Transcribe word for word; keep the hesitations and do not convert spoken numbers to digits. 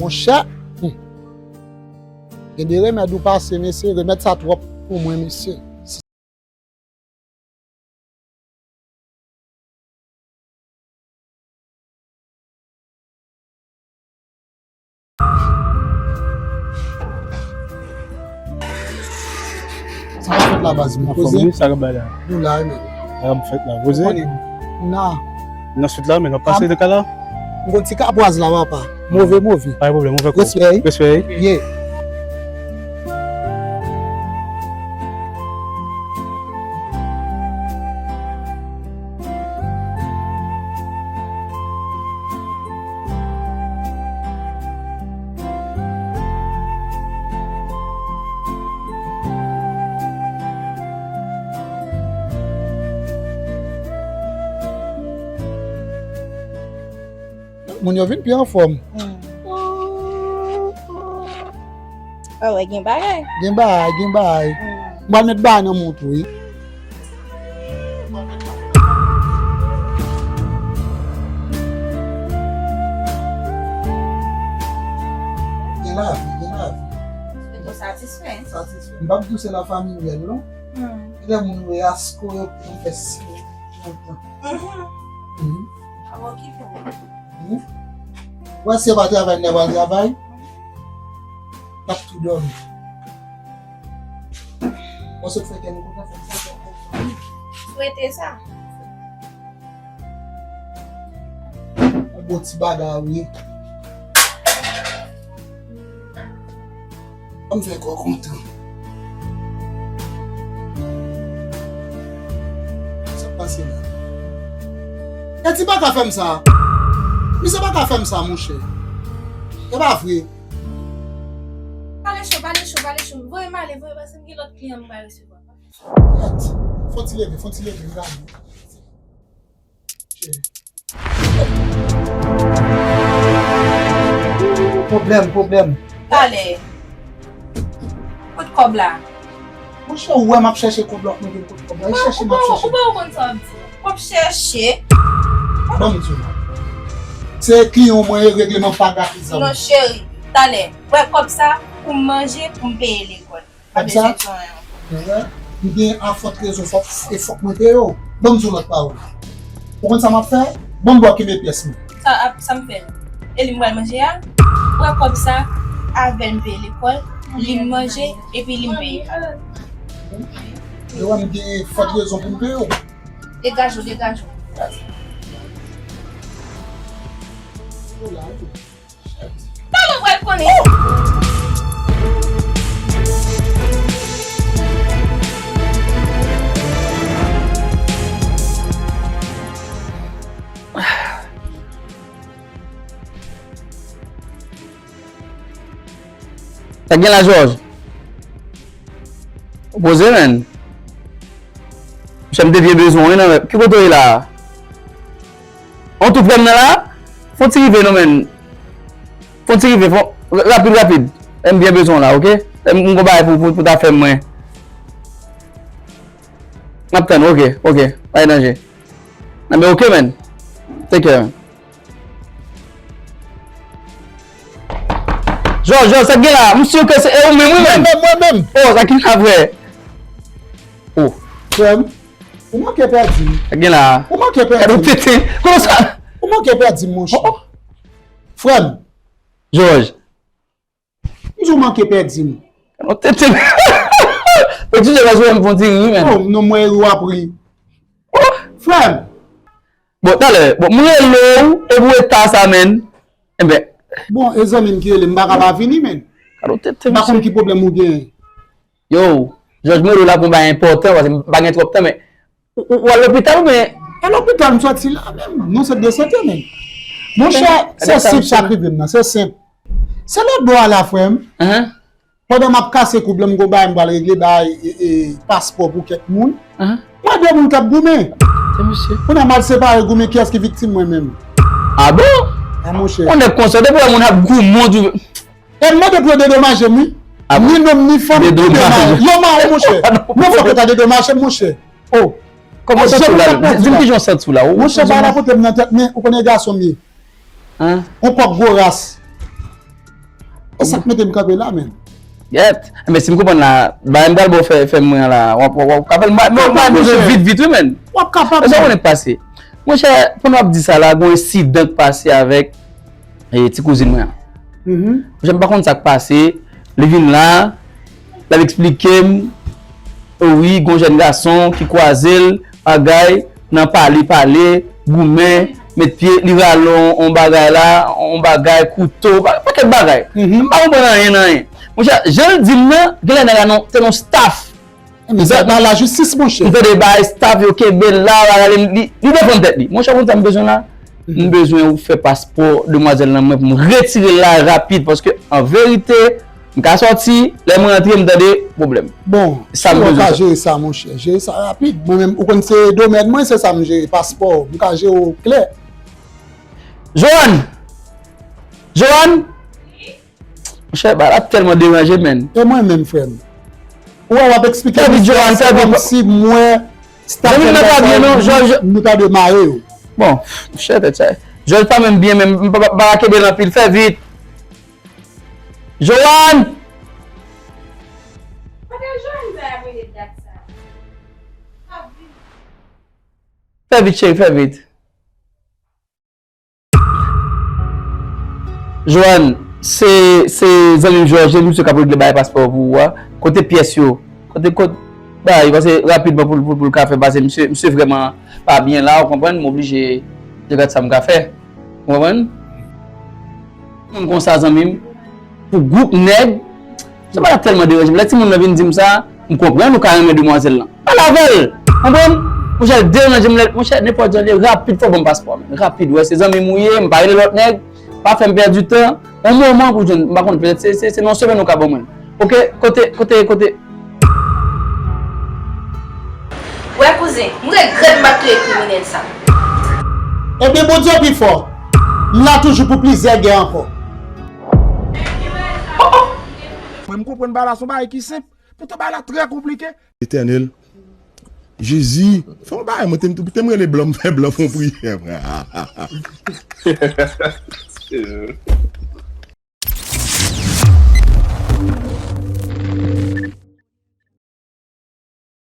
Monchè, hmm. Gen de remèd ou pase, mesye, remèd sa twòp pou mwen, mesye. Sa k ap fèt la, baz? Anfòm, wi, sa k ap bay la? Nou la, wi, men. Sa k ap fèt la, poze? Konnen, na. Nan swit la, men, n ap pase de ka la. M gon ti kapwaz la, papa. Move, move. Pa gen pwoblèm, move kou. Respè, wi. Respè, wi. Ye. Moun yo vin pi anfòm. Hmm. Ah wè, gen bagay. Gen bagay, gen bagay. Hmm. M pral met bagay nan men w tou, wi. Gen lavi, gen lavi. Ou satisfè? Satisfè. M p ap di w se lafanmi ou ye, non. Hmm. Gen de moun ou ye asko yo pou fè si lontan. Mhm. Mhm. Ap okipe w. Mhm. Wè, si yo pa travay, nèg pral travay. N ap tou dòmi. Bon, se fè kè nou kontan, fè sa. Swete sa. Yon bon ti bagay, wi. Ann fè kò kontan. Sa k pase la? Eti pa ka fè m sa. Misye pa ka fè m sa, monchè. E pa vre. Pale cho, pale cho, pale cho. Voye m ale, voye, paske m gen lòt kliyan m pa resevwa. Eti, fon ti leve, fon ti leve, m gade. Pwoblèm, pwoblèm. Talè. Kot kòb la? Monchè, ou wè m ap chèche kòb la, ou konn kot kòb la. E chèche m ap chèche. Ou pa, ou pa, ou pa konn sa w ap di. W ap chèche. Ban m di w. Se kliyan mwen e regleman pa gratis sa. Non, cheri. Talè. Wè kòb sa, pou m manje, pou m peye lekòl. Kòb sa? M gen a fòt rezon, fòk, e fòk mwen peye w. Ban m di w lòt pawòl. Ou konn sa m ap fè? Ban m bò kenbe pyès mwen. Sa ap, sa m fè? E li m pral manje a? Pran kòb sa, avè l m peye lekòl, li m manje, epi li m peye. Yo wè m gen fòt rezon pou m peye w. Degaje w, degaje w. Talè w pral konnen. Sa gen la, Jòj? Poze, menn. Monchè, m te byen bezwen w, wi, nan, ki kote w ye la? On tou frè m nan la? Fon ti rive non, menn. Fon ti rive, fon, rapid, rapid. M byen bezwen w la, oke? M gon bagay pou, pou, pou ta fè mwen. M ap tann, oke, oke. Pa gen danje. Nan, men oke, menn. Take care, menn. Jòj, Jòj, sa k gen la? M si ke se e ou menm, wi, menn. Mwen menm, mwen menm. Oh, sa k gen la, frè? Oh. Frè m. Ou manke pèdi m. Sa gen la? Ou manke pèdi m. Gade w tenten. Kòman sa? Ou manke pèdi m, monchè. Oh, oh. Frè m. Jòj. M di w manke pèdi m. Gade w tenten. Pèdi Jòj, frè m, fon ti ri, menn. Oh, non, mwen ri w ap ri. Oh. Frè m. Bon, talè, bon, m rele w, epi w eta sa, menn. Enben. Bon, e zanmi m ki rele m, m pa ka pa vini, menn. Gade w tenten, mesye. M pa konn ki pwoblèm ou genyen. Yo, Jòj, m rele w la pou yon bagay enpòtan, paske m pa gen twòp tan, men ou, ou, ou al lopital oubyen? E lopital m sòti la menm, nan sant de sante menm. Monchè, se senp sa k rive m nan, se senp. Se lòt bò a la, frè m. Pandan m ap kase koub la, m gon bagay m pral regle, bagay, e, e, paspò pou kèk moun. Mwen de moun k ap goumen. Kounye a m al separe goumen, kiyès ki viktim? Mwen menm. A bon? A, monchè. Yon nèg konsa, depi w wè moun ap goumen, w di E m mande pou yo dedomaje m, wi. Ni nonm, ni fanm, dedomaje. Yo mawon, monchè. Non, fòk yo ta dedomaje m, monchè. Oh. Kòman w santi w la? Di m kijan w santi w la. Monchè, bagay la pote m nan tèt, men ou konnen gason m ye. Yon kòk gwo ras. E sa k mete m kanpe la, menm. Yèt. Men si m konprann la, bagay m pral ba w fè, fè mwen an la, w ap, w ap, w ap kapab, m pa, m pa bezwen vit, vit, wi, menn. W ap kapab. E sa w konnen k pase? Monchè, pandan w ap di sa la, gen yon ensidan k pase avèk e, ti kouzin mwen an. Monchè, m pa konn sa k pase. Li vin la, l ap eksplike m, o wi, gon jèn gason ki kwaze l, bagay, nan pale, pale, goumen, met pye, li rale on, on bagay la, on bagay, kouto, pa-, pakèt bagay. M pa konprann anyen nan anyen. Monchè, jan l di m nan, genlè nèg la non, te non staff. Ebyen, sa pa lajistis, monchè. M tande bay staff yo kenbe l la, bagay li, li, li defann tèt li. Monchè, konn sa m bezwen la? M bezwen ou fè paspò demwazèl nan mwen pou m retire l la rapid, paske an verite, m ka sòti, lè mwen rantre, m tande pwoblèm. Bon, sa m bezwen. Ou ka jere sa, monchè. Jere sa rapid. Mwen menm, ou konn se domèn mwen, se sa m jere, paspò. M ka jere w klè. Joanne! Joanne! Monchè, bagay la tèlman deranje, menn. E mwen menm, frè m. Ou wè, w ap eksplike m, se kòmsi mwen, staff N Y A, nou ta dwe mare yo. Bon, monchè, tèt chaje. Jòj pa menm byen, menm, m pa, pa, pa kenbe l anpil, fè vit. Joanne! Kote Joanne sa ap rele dat sa? Fè vit, cheri, fè vit. Joanne, se, se zanmi m Jòj, se misye k ap regle bagay paspò pou ou a. Kote pyès yo? Kote, kot, bagay, pase rapidman pou, pou, pou l ka fè, pase misye, misye vrèman pa byen la, ou konprann, m oblije gad sa m ka fè. Ou konprann? Moun konsa, zanmi m, pou gwoup nèg, sa pa t ap tèlman deranje m. Lè timoun nan vin di m sa, m konprann ou ka renmen demwazèl lan. Pale avè l. Konprann? Monchè, l deranje m lè, monchè, nenpòt jan l ye, rapid, fò w ban m paspò, men. Rapid, wè, se zanmi m ou ye, m pa rele lòt nèg, pa fè m pèdi tan. Yon moman pou jwenn, m pa konn, petèt se, se, se nan yon semèn ou ka ban mwen l. Oke, kote, kote, kote? Wè, kouzen, m regrèt m pa t touye kriminèl sa. Ebyen, Bondye pi fò. M la toujou pou plizyè gè ankò. Mwen, m konprann bagay la, se yon bagay ki senp. Poutan bagay la trè konplike. Etènèl, Jezi, fè yon bagay, mwen te, te m rele blan, m fè blan fè yon priyè, frè.